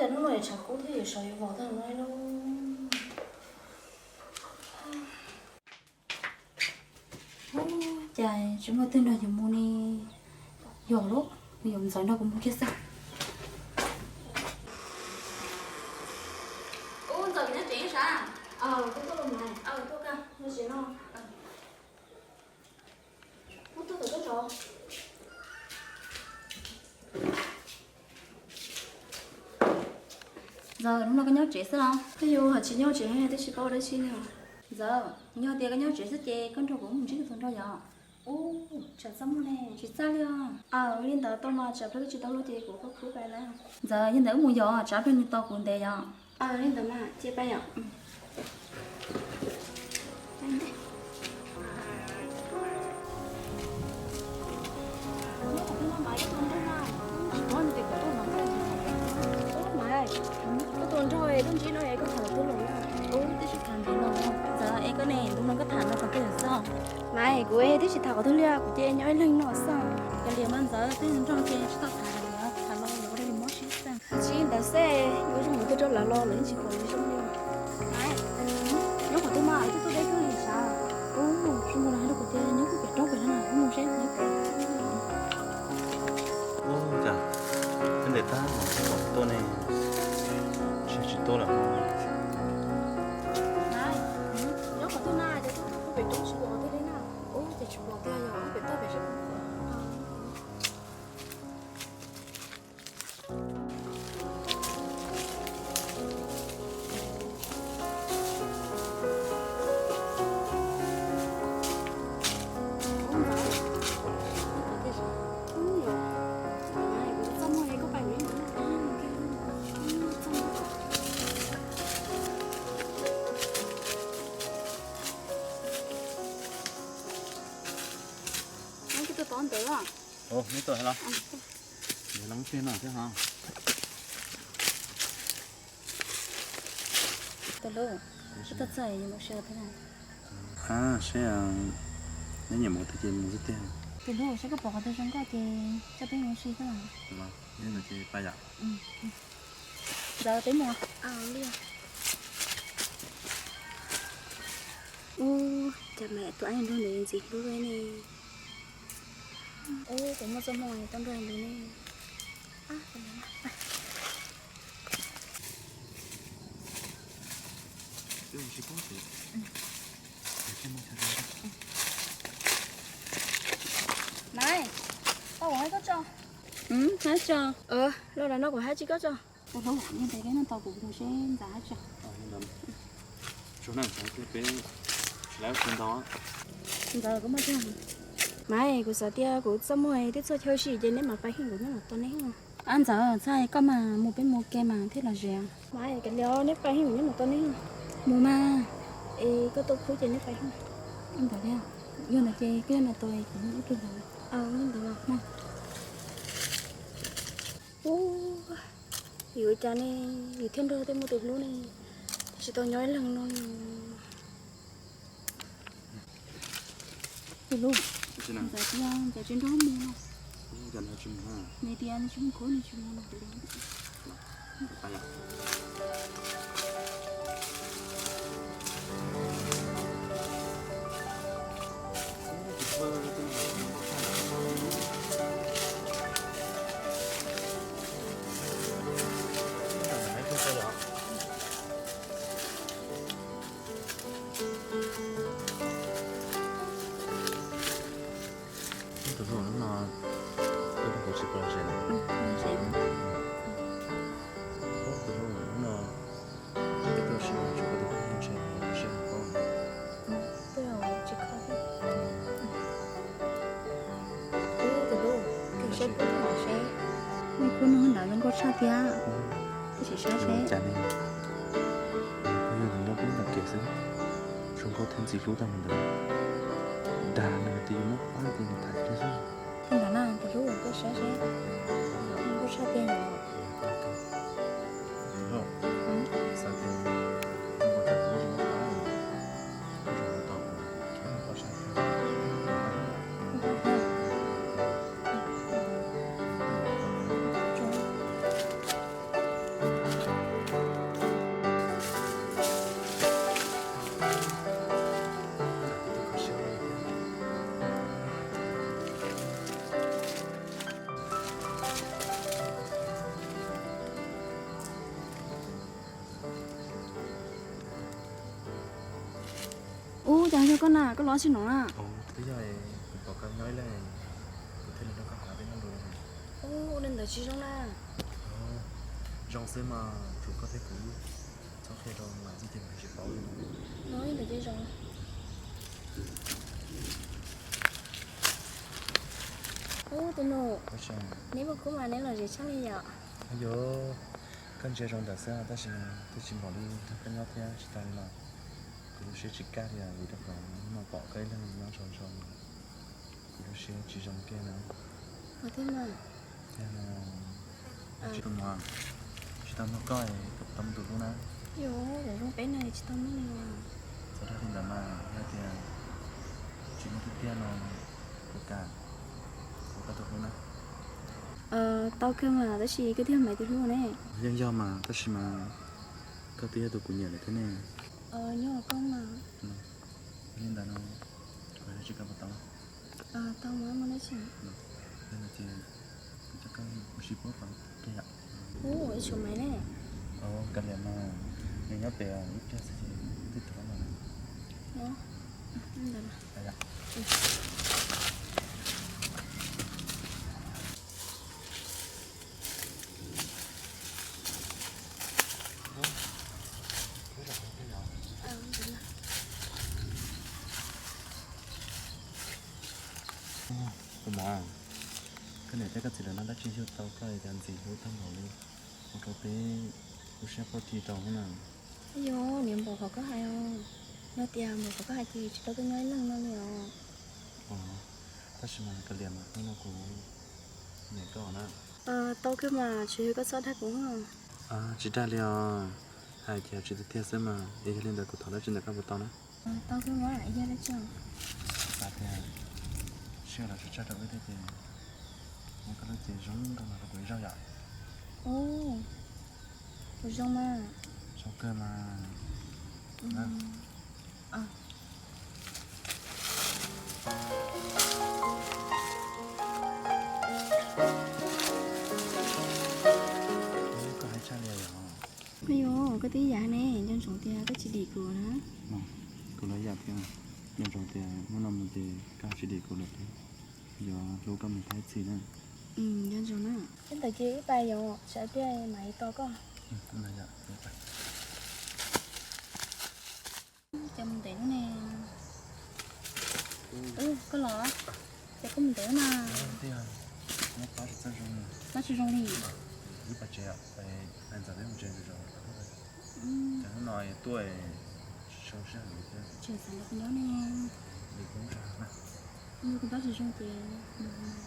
Hnub no tshav kub thiab yuav sov yuav vos tag no lauj. Ub, cas tsis muaj twg nrog yus mus ne. Yog lawm, yog Ntxawm nrog kuv mus kiag xwb. Ub, Ntxawm, nyob tsev sav? Tuaj tuaj los mas. Tuaj kawg, nyob tsev no. Ub, tuaj tawm tuaj tso. Ntxawm, hnub no koj nyob tsev xwb los? Twb yus hais tsis nyob tsev, twb tsis paub ua dab tsi li. Ntxawm, yog tias koj nyob tsev xwb ces koj nrog kuv mus ntsib tus nraug yom. Ub, tsam txaj muag ne, tsis txaj li os. Aw, li ntawd tau mas, tsam pliag wb tsis tau luag ces kuv qhib qhib pais na. Ntxawm, yog ntawd wb mus yom, tsam pliag nws tos kuv ntev yom. Aw, li ntawd mas, cia pais yom. Koj tus nraug tuaj ntsib no es koj tham qhov twg los? Ub, twb tsis tham ntev no. Ntxawm, es koj ne, ntu no koj tham no qhov twg xwb? Mas kuv twb tsis tham qhov twg li, kuv cia nyob ib leeg no xwb. Kav liam mas Ntxawm, twb nraug ces tsis tau tham li, tham los yuav ua dab tsi mob siab xwb. Tsis ntawd xwb, yuav zoo mus twg rau lawv los lawv yeej tsis pom zoo li. Nyob qhov twg mas twb tuaj deb kawg li sav. Ub, zoo mus los hais rau kuv tias nyob kuj pem roob pem no, mus seb nyob pem. Ub, cas twb ntes tag mas tsis pom tuaj ne, ntshe tsis tuaj lawm. Nyob qhov twg na, ces tuaj tuaj pem roob tsis pom qhov twg li na. Ub, ces tsis pom tiag, yog pem toj pem seb. Neb twb tuaj tob ntawd. Neb tuaj los? Nws los tiag no thiab ho. Tus hlub, wb tuaj txog yuav mus si qhov twg na? Seb, neb nyiam mus qhov twg ces mus xwb tiag. Tus hlub, seb koj pom qhov twg zoo nkauj ces coj peb mus si xwb. Los, yog li ntawd ces pais yom. Ntxawm, peb mus. Ub, cas mas tus ab nrog nws ntxim hlub ne. Ub, kuv muaj txoj hmoo tau nrog nws ne. Nai, tau kuv hab koj tso. Hab tso. Los no kuv hab tsis koj tso. Tus hlub, yog ntawd koj nyob tos kuv mus seb Ntxawm hab tso. Ntxawm, kuv muaj txoj, Maiv, kuv xav tias kuv txaj muag twb txog chaw si ces neb mam pais heej, kuv nyob mus tos neb heej. Ab Ntxawm, txhaj koj mas mus peb mus ke mas thiaj los ze. Maiv, kav liam, neb pais heej, kuv nyob mus tos neb heej. Mus mas. Es koj tuaj khub ces neb pais heej. Ntawd thiab, yog ntawd ces koj nyob no tos kuv ib pliag ntawd. Ntawd los. Ub, yuav ua cas ne, yus thiaj nrog tej muaj tus hlub ne, tsis tau nyob ib leeg no. Tus hlub, Ntxawm tsis, Ntxawm tsis nrog mus no. Nws tias nws tsis mus khub, nws tsis mus no. Tus hlub, hnub no koj nrog kuv tsis pom los ze lawm. Tus hlub, hnub no peb tuaj sib tham tso koj tus kheej ntshe kuv tsis pom. Tus hlub, koj saib kuv tus hlub seb, nej khub nug hnub ntawd zoo nkauj tshaj tiag, tab sis saib seb. Cas ne, yog tus nyob peb ntawm kev xwb, zoo nkauj thiab ntxim hlub tag mus ntawd. Dag nws tias yus muab pab ces nws tham kiag xwb. Tus ntawd na, tus hlub, koj saib seb, zoo nkauj tshaj tiag. Koj na, koj los tsis no na? Twb yog kuv pom koj nyob ib leeg, kuv thiaj li nrog koj hais tej no lus. Ua li ntawd tsis zoo na. Zoo xwb mas, tsuas koj thiab kuv txhob qhia rau mam txij ces mam tsis paub li no. No li ntawd ces zoo. Ub, tus nus, neb muaj kub mas neb lom zem tshaj li yom. Yog, koj ntsia zoo ntawd xwb tab sis twb tsis npaum li nrog koj nyob thiab tsis tas li los kuv lub siab tsis kaj li os, vim rau qhov hnub no pom koj ib leeg nyob ntsog ntsog, kuv lub siab tsis zoo kiag na. Ua thiab mas. Thiab no, tsis tau mus, tsis tau nrog koj, koj puas tau muaj tus hlub na? Yog, zoo peb no tsis tau muaj li os. Txhob dag li ntawd mas, yog tias tsis muaj tiag tiag no, kuv kam ua koj tus hlub na. Tau kawg mas, tab sis koj twb yog Maiv tus hlub ne. Yeej yog mas, tab sis mas koj twb yog tus kuv nyiam lawm thiab ne. Nyob koj mas. Li ntawd no, kuv hais dab tsi koj puas tau? Tau mas, muaj dab tsi? Yog no ces kuv coj koj mus sib puab tom kiag yom. Ub, ib tsum Maiv ne. Kav liam mas, nws nyob pem ib pliag xwb ces twb tuag lawm. Kuv mov, koj niam thiab koj txiv lawv noj dab tsi yug tau koj li cas ntxim hlub tag npaum li, ua rau peb lub siab quaj ci rau na. Yog, niam npaum qhov koj hais os. Yog tias npaum qhov koj hais ces tsis tau tuaj nyob ib leeg no li os. Tab sis mas kav liam mas, hnub no kuv niam koj na. Tau kawg mas, tsis yog koj txhob dag kuv. Tsis dag li os, hais tias tsis tiag tiag xwb mas, es yog li ntawd kuv thov dab tsi ntawm koj puas tau na? Tau kawg mas, yog dab tsi? Xav tias sij hawm los tsis tshaj rau wb thiab ces muab koj lub cev zoo nkauj no rau kuv ib zaug yom. Ub, kuv zoo mas. Zoo kawg mas. Koj hais tshaj li yom. Yog, koj twb yam ne, nco ntsoov tias koj tsis dim kuv na. Kuv los yam thiab, nco ntsoov tias hnub no mus ces koj tsis dim kuv lawm thiab, yuav hlub koj mus tag ib txhis na. Nco ntsoov na. Ib ntawd ces wb pais yom, sawv tiag mam li tos koj. Ces mus ntev lawm ne. Koj los, ces koj mus ntev mas. Pab tsis zoo li. Ntxawm peb mus tsev, ces hnub no tuaj tsis zoo sij hawm li thiab. Tseem xav nrog kuv nyob ne. Nrog kuv nyob tsis zoo ces mus.